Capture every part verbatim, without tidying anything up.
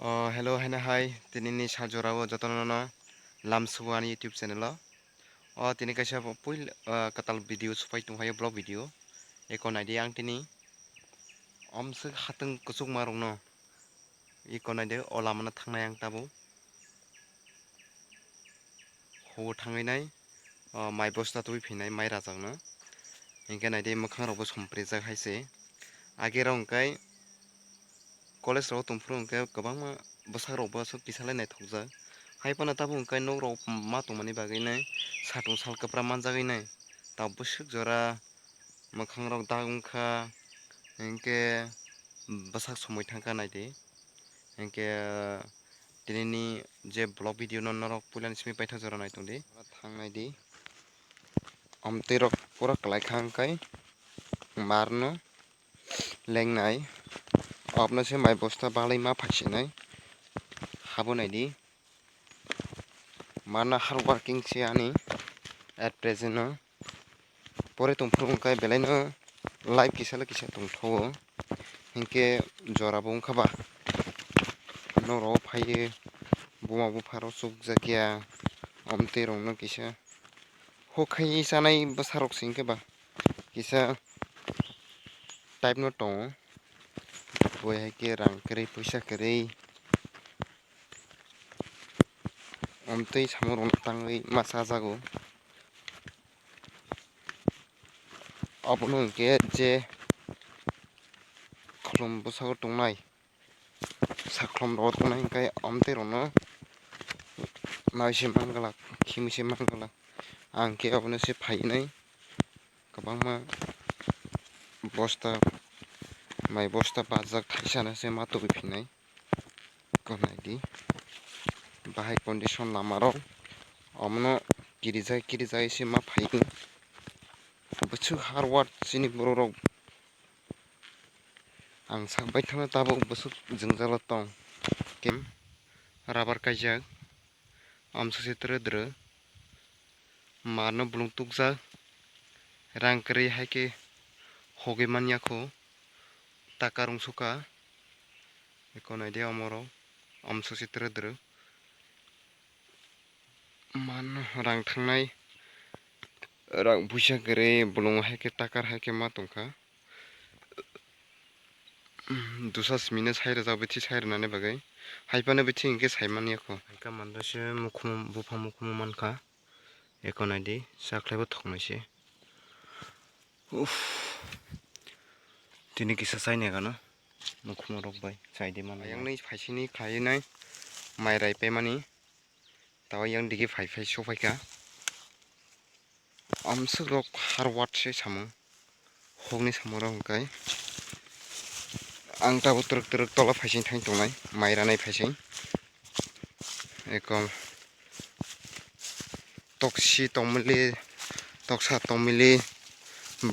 O, hello, haino hai, tinini sal jorao jotono no lamsugo ani YouTube channel o. O, tini kaisa bo puil, ah, kwtal video supai tongphaio, vlog video. Eko naidi ang tini omswk hatwng kwchukma rokno. Eko naidi o lamano thangnai ang tabuk. Hugo thangwi nai, o, mai bosta tubui phinai mai rajakno. Hinkhe naidi mwkhang rokbo somprijak hai se. Age rok hwnkhe college rogo tongphuru hwnkhe kwbangma bwsarokbo aswk kisa lai naithokjak. Hai phano tabuk hwnkhe nok rok ma tongmani bagwi nai satung sal kwpra manjagwi nai. Tabuk bwswk jora mwkhang rok dak wngkha, hinkhe bwsak somoi thangkha naidi. Hinkhe tinini je vlog video no norok puilani simi paithak jora naitongdi. Thang naidi. Omtwi rok pura kwlai kha hwnkhe marno lengnai. Obno se mai bosta balai ma phaisinai. Habo naidi. Marno hard working se ani at present no. Pore tongphuru hwnkhe belaino life kisa le kisa tongthogo. Hinkhe jorabo wngkha ba. Norok phaiwi buma bupha rok chukjakya. Omtwi rokno kisa huk khai chanai bwsarok se hinkhe ba kisa type no tongo. Boi hai khe rang kwrwi, puisa kwrwi. Omtwi samung rok tangwi ma chajago. Obono hinkhe je khulum bwskango tongnai, sakhulum rogo tongnai hinkhe omtwi rokno nai se manglak, khimwi se manglak. Ang khe obono se phainai kwbangma bosta, mai bosta bajak thaisano se ma tubui phinai. Naidi bahai condition lama rok, omono kirijak kirijak se ma phai. Bwswk hard work chini borok rok. Ang sak baithangno tabuk bwswk jwngjalo tong. Kem rubber kaijak. Amswk se twrwdrw. Marno bolong tukjak. Rang kwrwi hai khe hogwi manya kho. Taka rwngsukha. Eko naidi omorok. Amswk se twrwdrw. Marno rang thangnai. Rang buisa kwrwi bolong hai khe takar hai khe ma tongkha. Dusa simino sai rwjak bithi sai rwnani bagwi. Hai phano bithi hinkhe sai manya kho. Hai khe manto se mukhumu, buphang mukhumu mankha. Eko naidi, chakhlaibo thoknai se. Uff. Tini kisa chaini gana. Mukhumu rok bai chaidi mano. Ayang nai phaisini khlai nai. Mai rai paimani. Tao yang digi phai phai sophaikha. Amswk rok hard work se samung. Hokni samung rok hwnkhe. Ang tabuk twrwk twrwk tola phaising thang tongnai. Mai ranai phaising. Ekom. Toksi tongmili. Toksa tongmili.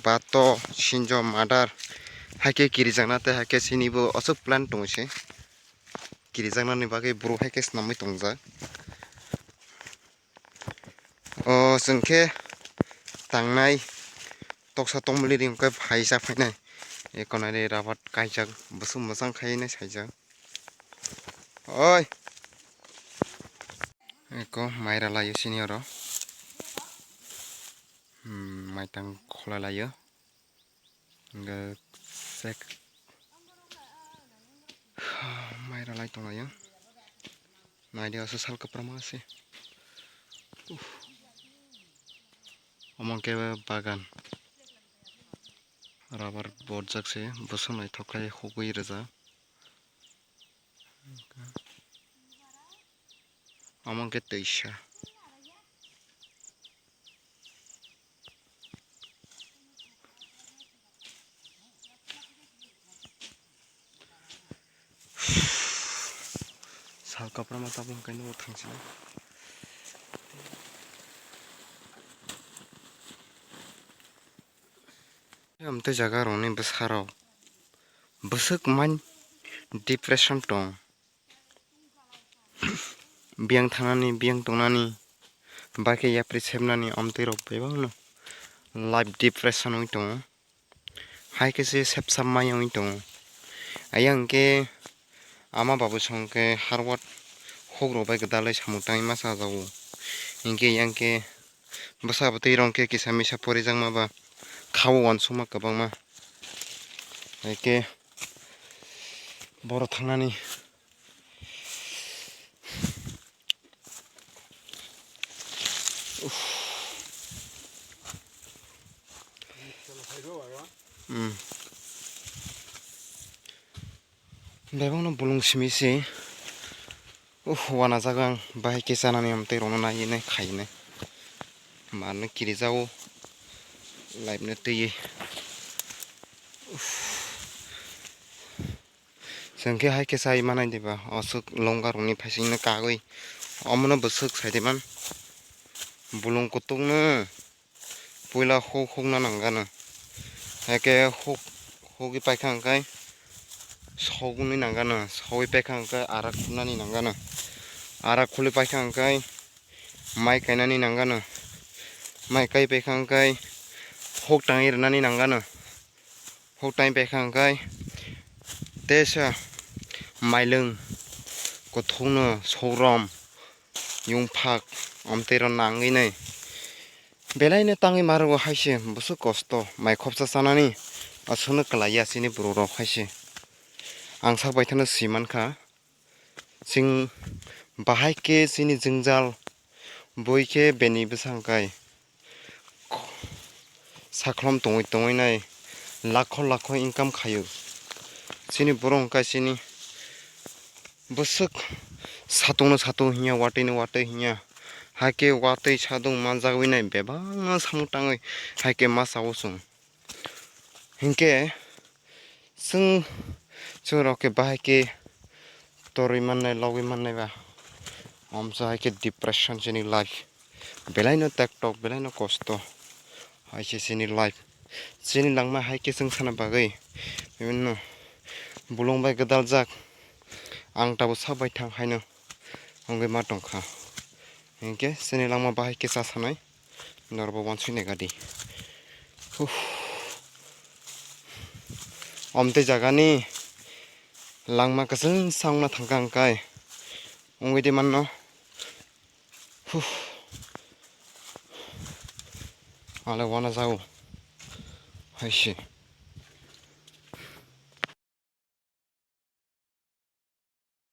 Bato, sinjo, madar. Haikhe kirijakna tei haikhe sinibo aswk plan tongse. Kirijaknani bagwi borok hai khe swnamwi tongjak. O chwng khe tangnai toksa tongmili ring khe phai cha phainai. Eko naidi rabat kaijak bwswk mwchang khai nai saijak. Oi. Eko mai rwlaio sini oro. Hmm, mai tang khwlai laio. Hingke sek. Mai rwlai tonglaio. Naidi aswk sal kwprama se. Uff. Omo hingke bagan. Rubber borjak se. Bosong naithok khe hugui rwjak. Omo hingke twisa. Sal kwprama tabuk hwnkhe nugo thangsinai. Amtwi jaga rokni bwsarok bwswk mai depression tong. Biyang thangnani, biyang tongnani, bai khe yapri sepnani, amtwi rok bebakno life depression oi tongo. Hai khe se sepsa maya oi tongo. Ayang khe Ama babu song khe harwat huk rok bai gwdalwi samung tangwi ma chajago. Hinkhe yang khe bwsa bwtwi rong khe kisa misa porijakma ba kha-o uansukma kwbangma. Hai khe borok thangnani. Uff. Hmm. Bebakno bolong simi se. Uh, uanajak ang bahai khe chanani amtwi rwna naiwi nai khaiwi nai. Manwi kirijago live no twiwi. Uff. Chwng khe hai khe chai manai diba, aswk longa rokni phaisingno kagwi omono bwswk sai diman. Bolong kutukno puila huk hukna nangano. Hai khe huk, hukgwi paikha hwnkhe sogwi nangano, sogwi paikha hwnkhe arak khulnani nangano. Arak khulwi paikha hwnkhe mai kainani nangano. Mai kai paikha hwnkhe huk tangwi rwnani nangano. Huk tang paikha hwnkhe teisa mailwng kuthukno sogrom yungphak amtwi rw nangwi nai. Belaino tangwi ma rwgo hai se bwswk kosto mai khopsa chanani aswkno kwlaiya chini borok rok hai se. Ang sak baithano si mankha. Chwng bahai khe chini jwngjal bui khe bini bwsang kai saklom tongwi tongwi nai lakho lakho income khaio. Chini borok wngkha chini bwswk satungno satung hinya, watwino watwi hinya, hai khe watwi satung manjagwi nai bebakno samung tangwi hai khe ma chao chwng. Hinkhe chwng, chwng rok khe bahai khe torwi mannai, logwi mannai ba. Amsa hai khe depression chini life. Belaino tektok, belaino kosto. Hai se chini life. Chini langma hai khe chwng sana bagwi. Bibinno bolong bai gwdaljak. Ang tabuk sak bai thang haino wngwi ma tongkha. Hinkhe chini langma bahai khe cha sanai. Norok bo wansuk nai gadi. Huh. Omtwi jagani langma kwchwng sa wngna thangkha hwnkhe wngwi di manno. Huh. Ale wana jao. Hai se.